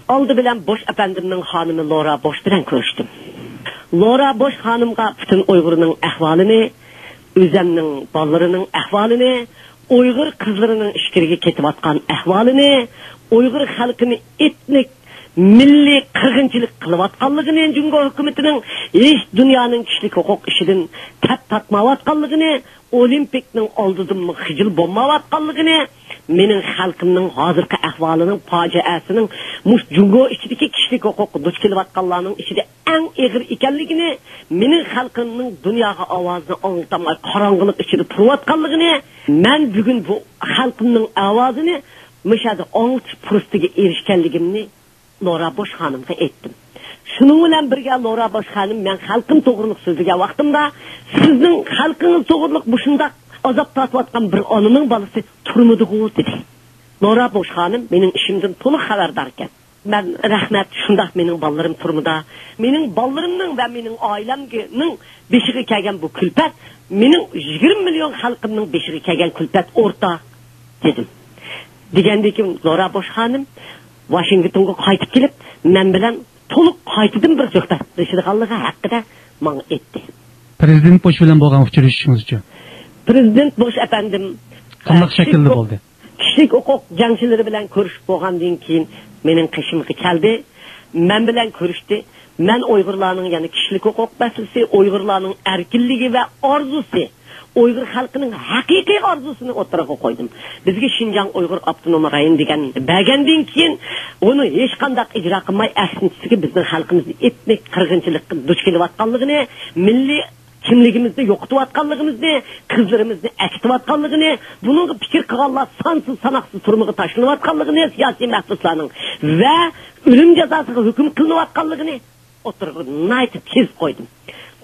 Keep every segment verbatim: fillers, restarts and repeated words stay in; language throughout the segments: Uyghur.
ئالدى بىلەن بوش ئەپەندىمنىڭ خانىمى لورا بوش بىلەن كۆرۈشتۈم. لورا بوش خانىمغا پۈتۈن ئۇيغۇرنىڭ ئەھۋالىنى، ئۆزەمنىڭ بالىلىرىنىڭ ئەھۋالىنى، ئۇيغۇر قىزلىرىنىڭ ئىچكىرىگە كېتىۋاتقان ئەھۋالىنى، ئۇيغۇر خەلقىنى ئېتنىك، مىللىي قىرغىنچىلىق قىلىۋاتقانلىقىنى، جۇڭگو ھۆكۈمىتىنىڭ ھېچ دۇنيانىڭ كىشىلىك ھوقۇق ئىشىدىن تەپ تارتمايۋاتقانلىقىنى، ئولىمپىكنىڭ ئالدىدىنمۇ خىجىل بولمايۋاتقانلىقىنى، مېنىڭ خەلقىمنىڭ ھازىرقى ئەھۋالىنىڭ، پاجىئەسىنىڭ مۇشۇ جۇڭگو ئىچىدىكى كىشىلىك ھوقۇققا دۇچ كېلىۋاتقانلارنىڭ ئىچىدە ئەڭ ئېغىر ئىكەنلىكىنى، مېنىڭ خەلقىمنىڭ دۇنياغا ئاۋازىنى ئاڭلىتالماي قاراڭغۇلۇق ئىچىدە تۇرۇۋاتقانلىقىنى، مەن بۈگۈن بۇ خەلقىمنىڭ ئاۋازىنى مۇشۇ يەردە ئاڭلىتىش پۇرسىتىگە ئېرىشكەنلىكىمنى لورا بوش خانىمغا ئېيتتىم. شۇنىڭ بىلەن بىرگە لورا بوش خانىم مەن خەلقىم توغرىلىق سۆزلىگەن ۋاقتىمدا، سىزنىڭ خەلقىڭىز توغرىلىق مۇشۇنداق ئازاب تارتىۋاتقان بىر ئانىنىڭ بالىسى تۈرمىدىغۇ، دېدى. لورا بوش خانىم مېنىڭ ئىشىمدىن تولۇق خەۋەردار ئىكەن. مەن رەھمەت، شۇنداق مېنىڭ بالىلىرىم تۈرمىدە. مېنىڭ بالىلىرىمنىڭ ۋە مېنىڭ ئائىلەمنىڭ بېشىغا كەلگەن بۇ كۈلپەت مېنىڭ يىگىرمە مىليون خەلقىمنىڭ بېشىغا كەلگەن كۈلپەت ئورتاق، دېدىم. دېگەندىن كېيىن لورا بوش خانىم ۋاشىنگتونغا قايتىپ كېلىپ، مەن بىلەن تولۇق قايتىدىن بىر سۆھبەتلىشىدىغانلىقى ھەققىدە ماڭا ئېيتتى. پرېزىدېنت بوش بىلەن بولغان ئۇچرىشىشىڭىزچۇ؟ پرېزىدېنت بوش ئەپەندىم، قانداق ئە، شەكىلدە كىشىلىك بولدى؟ كىشىلىك ھوقۇق جەڭچىلىرى بىلەن كۆرۈشۈپ بولغاندىن كېيىن مېنىڭ قېشىمغا كەلدى. مەن بىلەن كۆرۈشتى. مەن ئۇيغۇرلارنىڭ يەنە كىشىلىك ھوقۇق مەسىلىسى، ئۇيغۇرلارنىڭ ئەركىنلىكى ۋە ئارزۇسى، ئۇيغۇر خەلقىنىڭ ھەقىقىي ئارزۇسىنى ئوتتۇرىغا قويدۇم. بىزگە شىنجاڭ ئۇيغۇر ئاپتونوم رايون دېگەن بەرگەندىن كېيىن، ئۇنى ھېچقانداق ئىجرا قىلماي، ئەكسىچىسىگە بىزنىڭ خەلقىمىزنى ئېتنىك قىرغىنچىلىققا دۇچ كېلىۋاتقانلىقىنى، مىللىي كىملىكىمىزنى يوقىتىۋاتقانلىقىمىزنى، قىزلىرىمىزنى ئەكېتىۋاتقانلىقىنى، بۇنىڭغا پىكىر قىلغانلار سانسىز ساناقسىز تۈرمىگە تاشلىنىۋاتقانلىقىنى، سىياسىي مەھبۇسلارنىڭ ۋە ئۆلۈم جازاسىغا ھۆكۈم قىلىنىۋاتقانلىقىنى ئوتتۇرىغا ناھايىتى تېز قويدۇم.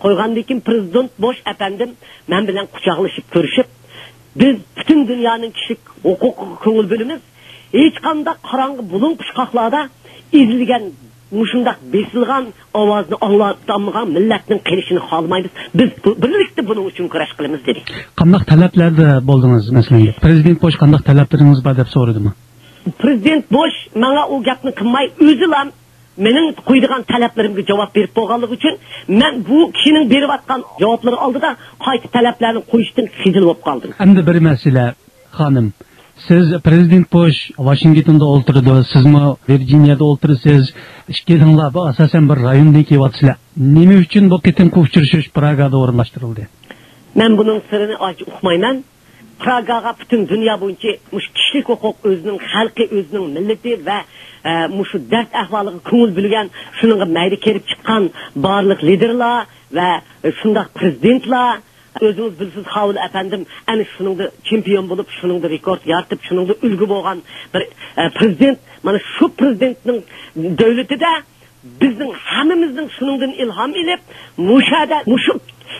قويغاندىن كېيىن پرېزىدېنت بوش ئەپەندىم مەن بىلەن قۇچاقلىشىپ كۆرۈشۈپ، بىز پۈتۈن دۇنيانىڭ كىشىلىك ھوقۇقىغا كۆڭۈل بۆلىمىز. ھېچقانداق قاراڭغۇ بۇلۇڭ پۇچقاقلاردا ئېزىلگەن، مۇشۇنداق بېسىلغان، ئاۋازىنى ئاڭلىتالمىغان مىللەتنىڭ قېلىشىنى خالىمايمىز. بىز بۇ، بىرلىكتە بۇنىڭ ئۈچۈن كۈرەش قىلىمىز، دېدى. قانداق تەلەپلەردە بولدىڭىز، مەسىلەن؟ پرېزىدېنت بوش قانداق تەلەپلىرىڭىز بار دەپ سورىدىمۇ؟ پرېزىدېنت بوش ماڭا ئۇ گەپنى قىلماي، ئۆزىلا مېنىڭ قويىدىغان تەلەپلىرىمگە جاۋاب بېرىپ بولغانلىقى ئۈچۈن، مەن بۇ كىشىنىڭ بېرىۋاتقان جاۋابلىرى ئالدىدا قايتا تەلەپلەرنى قويۇشتىن خىجىل بولۇپ قالدىم. ئەمدى بىر مەسىلە، خانىم. سىز پرېزىدېنت بوش ۋاشىنگتوندا ئولتۇرىدۇ، سىزمۇ ۋىرجىنىيەدە ئولتۇرىسىز. ئىككىلىڭلار بۇ ئاساسەن بىر رايوندىن كېلىۋاتىسىلەر. نېمە ئۈچۈن بۇ قېتىمقى ئۇچرىشىش پراگادا ئورۇنلاشتۇرۇلدى؟ مەن بۇنىڭ سىرىنى ئانچە ئۇقمايمەن. پراگاغا پۈتۈن دۇنيا بويىچە مۇشۇ كىشىلىك ھوقۇق، ئۆزىنىڭ خەلقى، ئۆزىنىڭ مىللىتى ۋە، ئە، مۇشۇ دەرد ئەھۋالىغا كۆڭۈل بۆلگەن، شۇنىڭغا مەيلى كېلىپ چىققان بارلىق لىدېرلار ۋە شۇنداق پرېزىدېنتلار، ئۆزىڭىز بىلىسىز، خاۋۇل ئەپەندىم ئەنە شۇنىڭدا چېمپىيون بولۇپ، شۇنىڭدا رېكورت يارىتىپ، شۇنىڭدا ئۈلگە بولغان بىر، ئە، پرېزىدېنت. مانا شۇ پرېزىدېنتنىڭ دۆلىتىدە بىزنىڭ ھەممىمىزنىڭ شۇنىڭدىن ئىلھام ئېلىپ، مۇشۇ يەردە مۇشۇ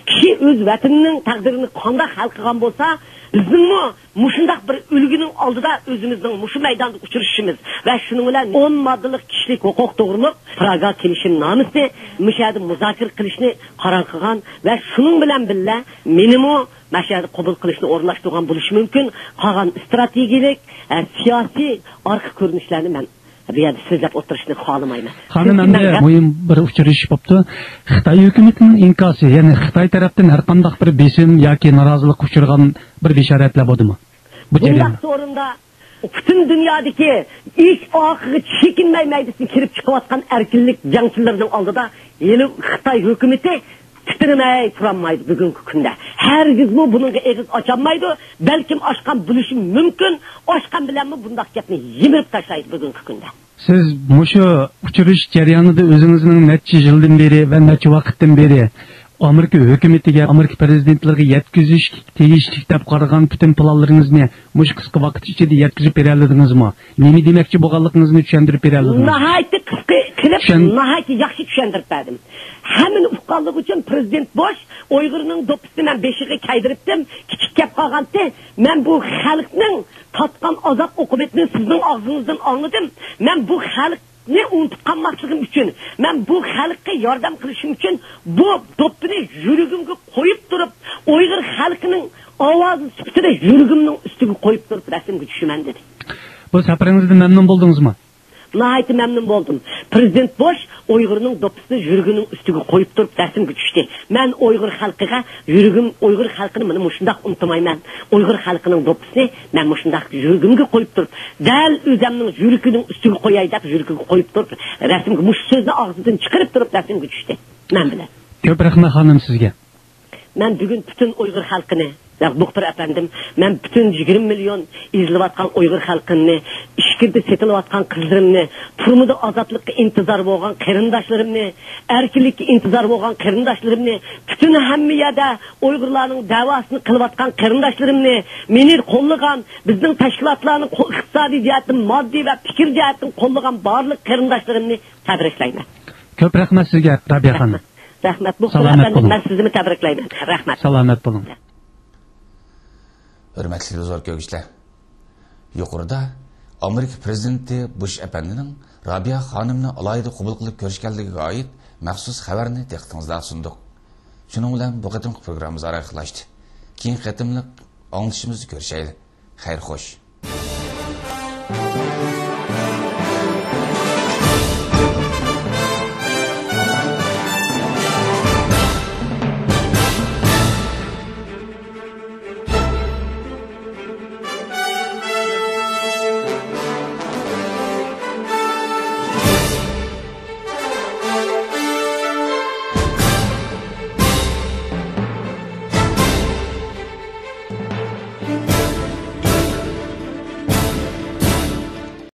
كىشى ئۆز ۋەتىنىنىڭ تەقدىرىنى قانداق ھەل قىلغان بولسا، بىزنىڭمۇ مۇشۇنداق بىر ئۈلگىنىڭ ئالدىدا ئۆزىمىزنىڭ مۇشۇ مەيداندا ئۇچرىشىشىمىز ۋە شۇنىڭ بىلەن ئون ماددىلىق كىشىلىك ھوقۇق توغرۇلۇق پراگا كېلىشىمنامىسىنى مۇشۇ يەردە مۇزاكىرە قىلىشنى قارار قىلغان ۋە شۇنىڭ بىلەن بىللە مېنىمۇ مۇشۇ يەردە قوبۇل قىلىشنى ئورۇنلاشتۇرغان بولۇشى مۇمكىن. قالغان ئىستراتېگىيەلىك، ئە، سىياسىي ئارقا كۆرۈنۈشلەرنى مەن بۇ يەردە سۆزلەپ ئولتۇرۇشنى خالىمايمەن. خانىم، چۈنكى ئەمدى مەن مۇھىم بىر ئۇچرىشىش بوپتۇ. خىتاي ھۆكۈمىتىنىڭ ئىنكاسى، يەنى خىتاي تەرەپتىن ھەر قانداق بىر بېسىم ياكى نارازىلىققا ئۇچرىغان بىر بېشارەتلەر بولدىمۇ بۇ جەرياندا؟ بۇنداق سورۇندا پۈتۈن دۇنيادىكى ھېچ ئارقىغا چېكىنمەي مەيدىسىدىن كېلىپ چىقىۋاتقان ئەركىنلىك جەڭچىلىرىنىڭ ئالدىدا ھېلى خىتاي ھۆكۈمىتى تىترىمەي تۇرالمايدۇ بۈگۈنكى كۈندە. ھەرگىزمۇ بۇنىڭغا ئېغىز ئاچالمايدۇ. بەلكىم ئاچقان بولۇشى مۇمكىن. ئاچقان بىلەنمۇ بۇنداق گەپنى يىمىرىپ تاشلايدۇ بۈگۈنكى كۈندە. سىز مۇشۇ ئۇچرىشىش جەريانىدا ئۆزىڭىزنىڭ نەچچە يىلدىن بېرى ۋە نەچچە ۋاقىتتىن بېرى ئامېرىكا ھۆكۈمىتىگە، ئامېرىكا پرېزىدېنتلىرىغا يەتكۈزۈشكە تېگىشلىك دەپ قارىغان پۈتۈن پىلانلىرىڭىزنى مۇشۇ قىسقا ۋاقىت ئىچىدە يەتكۈزۈپ بېرەلىدىڭىزمۇ؟ نېمە دېمەكچى بولغانلىقىڭىزنى چۈشەندۈرۈپ بېرەلىدىڭىزمۇ؟ ناھايىتى قىسقا قىلىپ، چۈشەن- ناھايىتى ياخشى چۈشەندۈرۈپ بەردىم. ھەممىنى ئۇققانلىقى ئۈچۈن پرېزىدېنت بوش ئۇيغۇرنىڭ دوپپىسىنى مەن بېشىغا كىيدۈرۈپتىم، كىچىك كەپ قالغانتى. مەن بۇ خەلقنىڭ تارتقان ئازاب ئوقۇبىتىنى سىزنىڭ ئاغزىڭىزدىن ئاڭلىدىم. مەن بۇ خەلقنى ئۇنتۇپ قالماسلىقىم ئۈچۈن، مەن بۇ خەلققە ياردەم قىلىشىم ئۈچۈن بۇ دوپپىنى يۈرىكىمگە قويۇپ تۇرۇپ، ئۇيغۇر خەلقىنىڭ ئاۋازى سۈپىتىدە يۈرىكىمنىڭ ئۈستىگە قويۇپ تۇرۇپ رەسىمگە چۈشىمەن، دېدى. بۇ سەپىرىڭىزدىن مەمنۇن بولدىڭىزمۇ؟ ناھايىتى مەمنۇن بولدۇم. پرېزىدېنت بۇش ئۇيغۇرنىڭ دوپپىسىنى يۈرىكىنىڭ ئۈستىگە قويۇپ تۇرۇپ رەسىمگە چۈشتى. مەن ئۇيغۇر خەلقىگە يۈرىكىم، ئۇيغۇر خەلقىنى مانا مۇشۇنداق ئۇنتۇمايمەن. ئۇيغۇر خەلقىنىڭ دوپپىسىنى مەن مۇشۇنداق يۈرىكىمگە قويۇپ تۇرۇپ، دەل ئۆزەمنىڭ يۈرىكىنىڭ ئۈستىگە قوياي دەپ يۈرىكىگە قويۇپ تۇرۇپ، رەسىمگە مۇشۇ سۆزنى ئاغزىدىن چىقىرىپ تۇرۇپ رەسىمگە چۈشتى مەن بىلەن. كۆپ رەھمەت خانىم سىزگە. مەن بۈگۈن پۈتۈن ئۇيغۇر خەلقىنى، يا دوختۇر ئەپەندىم، مەن پۈتۈن يىگىرمە مىليون ئېزىلىۋاتقان ئۇيغۇر خەلقىمنى، ئىچكىرىدە سېتىلىۋاتقان قىزلىرىمنى، تۈرمىدە ئازادلىققا ئىنتىزار بولغان قېرىنداشلىرىمنى، ئەركىنلىككە ئىنتىزار بولغان قېرىنداشلىرىمنى، پۈتۈن ھەممە يەردە ئۇيغۇرلارنىڭ دەۋاسىنى قىلىۋاتقان قېرىنداشلىرىمنى، مېنى قوللىغان، بىزنىڭ تەشكىلاتلارنى قو-، ئىقتىسادىي جەھەتتىن، ماددىي ۋە پىكىر جەھەتتىن قوللىغان بارلىق قېرىنداشلىرىمنى تەبرىكلەيمەن. كۆپ رەھمەت سىزگە، رابىيە خانىم. رەھمەت. بۇ سالامەت بولۇڭ. مەن سىزنى تەبرىكلەيمەن. رەھمەت. سالامەت بولۇڭ. ھۆرمەتلىك تېلېۋىزور كۆرگۈچىلەر، يۇقىرىدا ئامېرىكا پرېزىدېنتى بۇش ئەپەندىنىڭ رابىيە خانىمنى ئالاھىدە قوبۇل قىلىپ كۆرۈشكەنلىكىگە ئائىت مەخسۇس خەۋەرنى دىققىتىڭىزگە سۇندۇق. شۇنىڭ بىلەن بۇ قېتىمقى پروگراممىمىز ئاخىرلاشتى. كېيىنكى قېتىملىق ئاڭلىشىمىزدا كۆرۈشەيلى. خەير خوش.